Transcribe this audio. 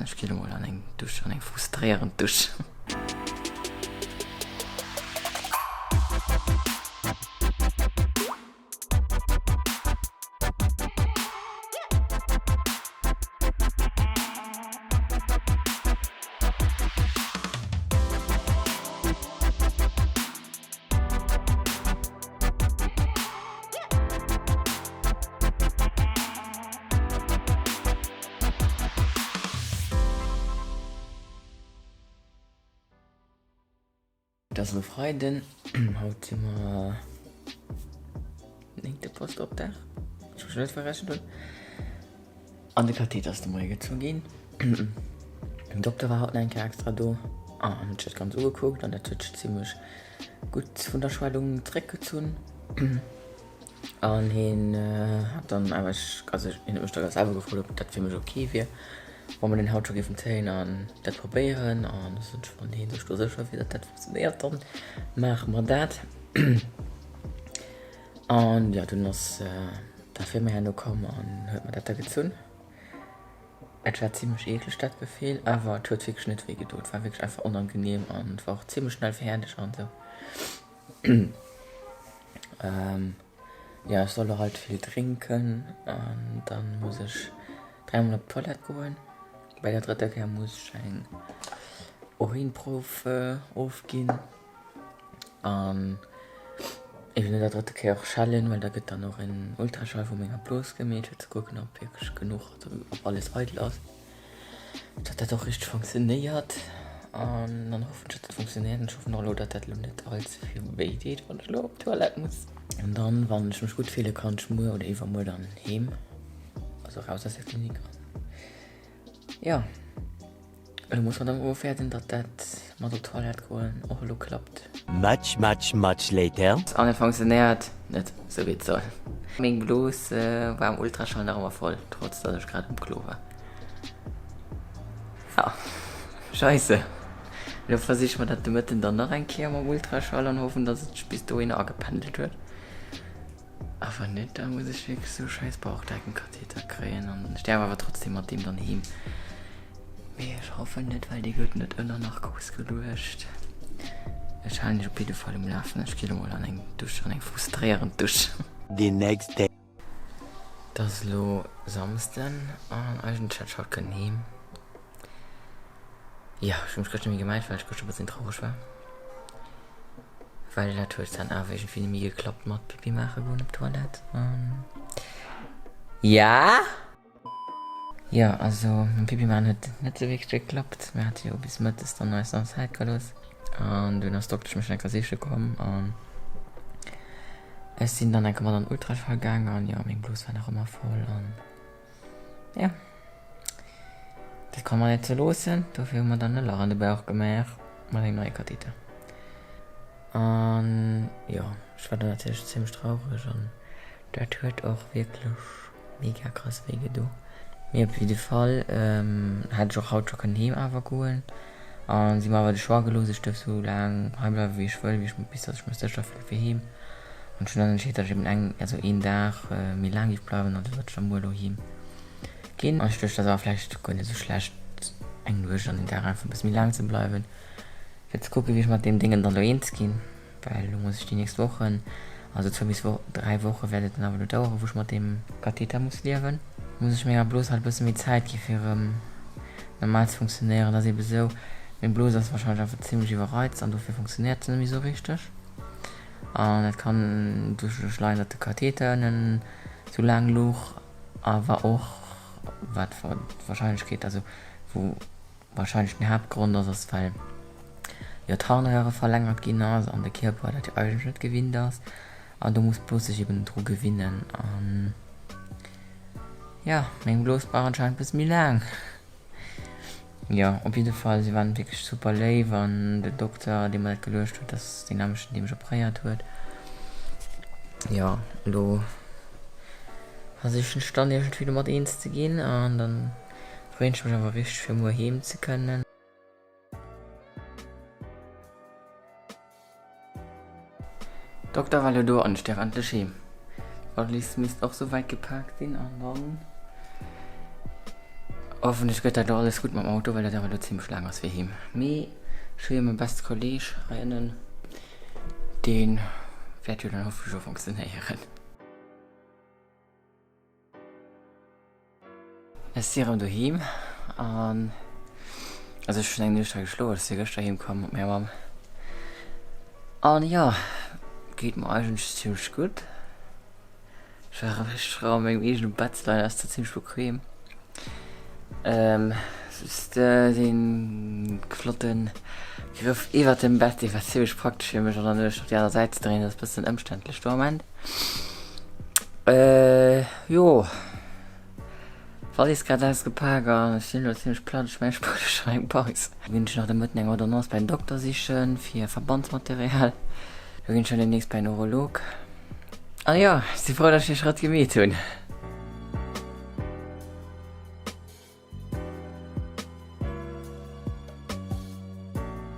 Ech gi lo mol an eng Dusch, an eng frustréierend Dusch. Et ass elo Freiden, haut si mer néngte Post-op-Dag, wann ech mech net verrechent hunn. An de Katheter ass de Moie gezu ginn. Den Dokter war haut nach eng Kéier extra do an huet sech dat Ganzt ugekuckt an dat huet sech zimmlech gutt vun der Schwellung zeréckgezunn. An hien hat dann awer, also hien huet mech da selwer gefrot, ob dat fir mech ok wier, wa mer deen haut scho géifen zéien an dat probéieren. An da sot ech, wann hie sech do sécher wier, datt dat funktionéiert, dann maache mer dat. An jo, dunn ass d'Infirmière herno komm an huet mer dat da gezunn. Et war zimmlech eekleg dat Gefill, awer et huet wierklech net wéi gedoen. Et war wierklech einfach onangenehm an et war och zimmlech schnell fäerdeg an esou. Jo ech soll och halt vill drénken an dann muss ech dräimol op d'Toilette goen. Bei der drëtter Kéier muss ech eng Urinprouf ofginn an eben no der drëtter Kéier och schellen, well da gëtt dann och en Ultraschall vu menger Blos gemeet fir ze kucken ob wierklech genuch, also ob alles eidel ass. Datt dat och richteg funktionéiert an dann hoffen ech, datt dat funktionéiert an ech hoffen och elo, datt dat elo net all ze vill wéi deet, wann ech elo op d'Toilette muss. An dann, wann ech mech gutt fille, kann ech muer oder iwwermuer dann heem, also raus aus der Klinik an jo, elo muss mer dann ofwaarden, datt dat mat op d'Toilette goen och elo klappt. Much much much later. An et funktionéiert net sou wéi et soll. Meng Blos war am Ultraschall nach ëmmer voll, trotz datt ech grad um Klo war. Ja, scheisse. Elo versiche mer dat de Mëtten dann nach eng Kéier mam Ultraschall an hoffen, datt et sech bis dohinner agependelt huet. A wann net, da muss ech wierklech sou schäiss Bauchdeckenkatheter kréien an ech däerf awer trotzdem mat deem dann heem. Mee ech hoffen net, well dee gëtt net ënner Narkos geluecht. Ech halen iech op jidde Fall um Lafen. Ech gi lo mol an eng Dusch, an eng frustréierend Dusch. The next day. Et ass elo Samsden an eigentlech hätt ech haut kënnen heem. Jo, ech hu mech gëschter net méi gemellt, well ech gëschter e bëssen traureg war. Well dat huet dann awer iergendwéi net méi geklappt mat Pipi maache goen op d'Toilette an ja! Jo, also mam Pipi maachen huet net sou wierklech geklappt. Mir hate jo bis mëttes dann eis nach Zäit gelooss an dunn ass d'Doktesch mech eng Kéier siche komm an ech sinn dann eng Kéier mat an den Ultraschall gaang an jo, meng Blos war nach ëmmer voll an jo. Dat kann mer net sou loossen, dofir hu mer dann e Lach an de Bauch gemaach mat engem neie Katheter. An jo, ech war dann natierlech zimmlech traureg an dat huet och wierklech mega krass wéi gedo. Mee op jidde Fall hätt ech och haut scho kënnen heem awer goen an si hu mer awer de Choix gelooss, ech duerf sou laang hei bleiwe wéi ech wëll, wéi ech bis datt ech mech sécher fillen fir heem. An ech hunn dann entscheet, datt ech eben eng, also een Dag méi laang géif bleiwen, also datt ech da muer elo heem ginn. An ech duecht, dat ass awer vläicht guer net esou schlecht, eng Nuecht an een Dag einfach e bësse méi laang ze bleiwen, fir ze kucken, wéi ech mat deem Déngen dann elo eens ginn. Well elo muss ech déi nächst Wochen, also zwou bis 3 Woche wäert et dann awer elo daueren, wou ech mat deem Katheter muss liewen. Muss ech menger Blos halt e bësse méi Zäit gi fir erëm normal ze funktionéieren. Et ass ebe sou, meng Blos ass warscheinlech einfach zimmlech iwwerreizt an dofir funktionéiert se net méi esou richteg. An et kann doduerch leien, datt de Katheter ënnen sou laang louch, awer och wat d'Warscheinlechkeet, also wou warscheinlech den Haaptgrond ass, ass well jo d'Harnröhre verlängert ginn ass an de Kierper dat jo eigentlech net gewinnt ass an do muss d'Blos sech eben dru gewinnen an jo meng Blos brauch anscheinend bësse méi laang. Jo op jidde Fall si waren wierklech super léif an den Dokter dee mer dat geluecht huet ass deen nämmlechten dee mech opréiert huet. Jo elo versichen ech dann iergendwéi domat eens ze ginn an dann Freeën ech mech awer richteg fir muer heem ze kënnen. Dokter war lo do an ech däerf endlech heem. D'Valise misst och souwäit gepaakt sinn an dann. Hoffentlech gëtt dat elo alles gutt mam Auto, well dat awer elo zimmlech laang ass fir heem. Mee ech hu jo mäi beste Kolleg hei ënnen, dee wäert jo dann hoffentlech och funktionéieren. Ech si erëm doheem an also ech hunn eng Nuecht hei geschlof, ech si gëschter heem komm mat menger Mamm an jo geet mer eigentlech zimmlech gutt. Ech war erëm richteg frou a mengem eegene Bett ze leien, ass zwar zimmlech bequem, just dee flotte Grëff iwwert dem Bett, dee war zimmlech praktesch fir mech an der Nuecht op déi aner Säit ze dréinen, dat ass bëssen ëmständlech do am Ament. Jo. Wallis grad ausgepak an ech sinn elo zimmlech platt. Ech mengen ech brauch scho eng Paus. Da ginn ech nach de Mëtten eng Ordonnance beim Dokter sichen fir